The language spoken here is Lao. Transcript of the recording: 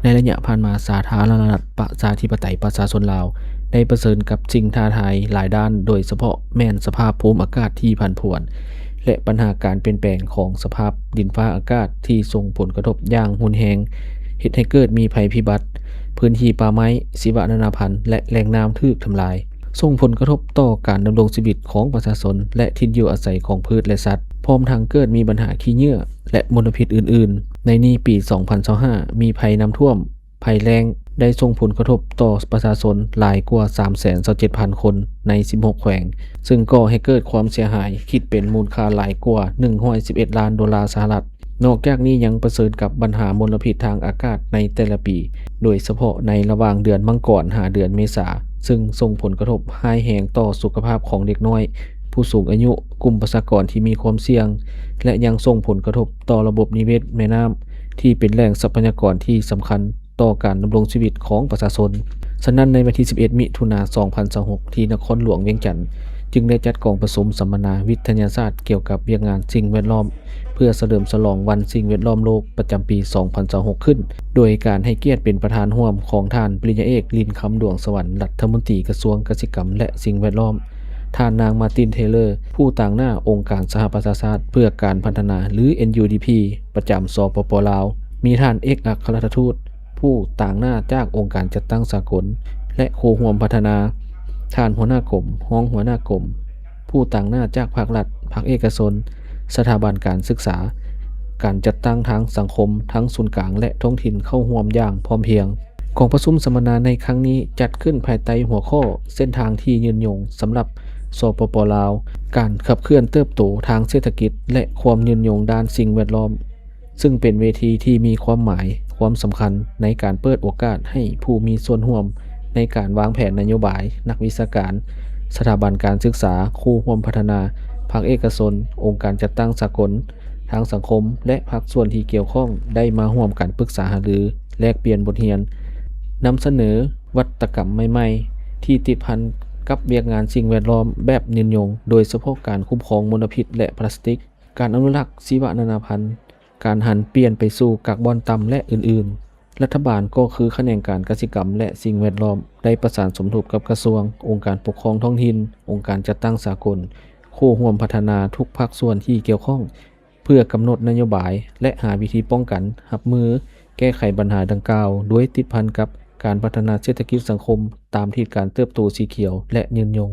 ໃນໄລຍະຜ່ານມາ, ສາທາລະນະລັດ ປະຊາທິປະໄຕ ປະຊາຊົນລາວ ໄດ້ປະເຊີນກັບສິ່ງທ້າທາຍຫຼາຍດ້ານ, ໂດຍສະເພາະແມ່ນສະພາບພູມອາກາດທີ່ຜັນຜວນ ແລະ ບັນຫາການປ່ຽນແປງຂອງສະພາບດິນຟ້າອາກາດທີ່ສົ່ງຜົນກະທົບຢ່າງຮຸນແຮງ, ເຮັດໃຫ້ເກີດມີໄພພິບັດ, ພື້ນທີ່ປ່າໄມ້, ຊີວະນານາພັນ ແລະ ແຫຼ່ງນ້ຳຖືກທຳລາຍ, ສົ່ງຜົນກະທົບຕໍ່ການດຳລົງຊີວິດຂອງປະຊາຊົນ ແລະ ຖິ່ນຢູ່ອາໄສຂອງພືດ ແລະ ສັດ, ພ້ອມທັງເກີດມີບັນຫາຂີ້ເຫຍື້ອ ແລະ ມົນລະພິດອື່ນໆ. ໃນນີ້, ປີສອງພັນຊາວຫ້າ ມີໄພນ້ຳຖ້ວມ, ໄພແລ້ງ ໄດ້ສົ່ງຜົນກະທົບຕໍ່ປະຊາຊົນຫຼາຍກວ່າສາມແສນຊາວເຈັດພັນຄົນໃນສິບຫົກແຂວງ, ຊຶ່ງກໍ່ໃຫ້ເກີດຄວາມເສຍຫາຍຄິດເປັນມູນຄ່າຫຼາຍກວ່າໜຶ່ງຮ້ອຍສິບເອັດລ້ານໂດລາສະຫະລັດ. ນອກຈາກນີ້ຍັງປະເຊີນກັບບັນຫາມົນລະພິດທາງອາກາດໃນແຕ່ລະປີ, ໂດຍສະເພາະໃນລະຫວ່າງເດືອນມັງກອນຫາເດືອນເມສາ, ຊຶ່ງສົ່ງຜົນກະທົບຮ້າຍແຮງຕໍ່ສຸຂະພາບຂອງເດັກນ້ອຍ, ຜູ້ສູງອາຍຸ, ກຸ່ມປະຊາກອນທີ່ມີຄວາມສ່ຽງ ແລະ ຍັງສົ່ງຜົນກະທົບຕໍ່ລະບົບນິເວດແມ່ນ້ຳ ທີ່ເປັນແຫຼ່ງຊັບພະຍາກອນທີ່ສຳຄັນຕໍ່ການດຳລົງຊີວິດຂອງປະຊາຊົນ. ສະນັ້ນ, ໃນວັນທີສິບເອັດ ມິຖຸນາ ສອງພັນຊາວຫົກ ທີ່ນະຄອນຫຼວງວຽງຈັນ ຈຶ່ງໄດ້ຈັດກອງປະຊຸມສຳມະນາວິທະຍາສາດກ່ຽວກັບວຽກງານສິ່ງແວດລ້ອມ ເພື່ອສະເຫຼີມສະຫຼອງວັນສິ່ງແວດລ້ອມໂລກປະຈຳປີສອງພັນຊາວຫົກຂຶ້ນ, ໂດຍການໃຫ້ກຽດເປັນປະທານຮ່ວມຂອງທ່ານ ປະລິນຍາເອກ ລິນຄຳ ດວງສະຫວັນ ລັດຖະມົນຕີກະຊວງກະສິກຳ ແລະ ສິ່ງແວດລ້ອມ, ທ່ານນາງ ມາຕິນ ເທເລີ ຜູ້ຕາງໜ້າອົງການສະຫະປະຊາຊາດເພື່ອການພັດທະນາ ຫຼື ເອັນ ຢູ ດີ ພີ ປະຈຳ ສປປ ລາວ, ມີທ່ານເອກອັກຄະລັດຖະທູດ ຜູ້ຕາງໜ້າຈາກອົງການຈັດຕັ້ງສາກົນ ແລະ ຄູ່ຮ່ວມພັດທະນາ, ທ່ານຫົວໜ້າກົມ, ຮອງຫົວໜ້າກົມ, ຜູ້ຕາງໜ້າຈາກພາກລັດ, ພາກເອກະຊົນ, ສະຖາບັນການສຶກສາ, ການຈັດຕັ້ງທາງສັງຄົມ ທັງສູນກາງ ແລະ ທ້ອງຖິ່ນເຂົ້າຮ່ວມຢ່າງພ້ອມພຽງ. ກອງປະຊຸມສຳມະນາໃນຄັ້ງນີ້ຈັດຂຶ້ນພາຍໃຕ້ຫົວຂໍ້ ເສັ້ນທາງທີ່ຍືນຍົງສຳລັບ ສປປ ລາວ, ການຂັບເຄື່ອນເຕີບໂຕທາງເສດຖະກິດ ແລະ ຄວາມຍືນຍົງດ້ານສິ່ງແວດລ້ອມ, ຊຶ່ງເປັນເວທີທີ່ມີຄວາມໝາຍ, ຄວາມສຳຄັນໃນການເປີດໂອກາດໃຫ້ຜູ້ມີສ່ວນຮ່ວມໃນການວາງແຜນນະໂຍບາຍ, ນັກວິຊາການ, ສະຖາບັນການສຶກສາ, ຄູ່ຮ່ວມພັດທະນາ, ພາກເອກະຊົນ, ອົງການຈັດຕັ້ງສາກົນ, ທາງສັງຄົມ ແລະ ພາກສ່ວນທີ່ກ່ຽວຂ້ອງໄດ້ມາຮ່ວມກັນປຶກສາຫາລື, ແລກປ່ຽນບົດຮຽນ, ນຳສະເໜີວັດຕະກຳໃໝ່ໆ ທີ່ຕິດພັນກັບວຽກງານສິ່ງແວດລ້ອມແບບຍືນຍົງ, ໂດຍສະເພາະການຄຸ້ມຄອງມົນລະພິດ ແລະ ພລາສຕິກ, ການອະນຸລັກຊີວະນານາພັນ, ການຫັນປ່ຽນໄປສູ່ກາກບອນຕ່ຳ ແລະ ອື່ນໆ. ລັດຖະບານກໍຄືຂະແໜງການກະສິກຳ ແລະ ສິ່ງແວດລ້ອມ ໄດ້ປະສານສົມທົບກັບກະຊວງ, ອົງການປົກຄອງທ້ອງຖິ່ນ, ອົງການຈັດຕັ້ງສາກົນ, ຄູ່ຮ່ວມພັດທະນາທຸກພາກສ່ວນທີ່ກ່ຽວຂ້ອງ ເພື່ອກຳນົດນະໂຍບາຍ ແລະ ຫາວິທີປ້ອງກັນ, ຮັບມື, ແກ້ໄຂບັນຫາດັ່ງກ່າວ, ໂດຍຕິດພັນກັບການພັດທະນາເສດຖະກິດສັງຄົມຕາມທິດການເຕີບໂຕສີຂຽວ ແລະ ຍືນຍົງ.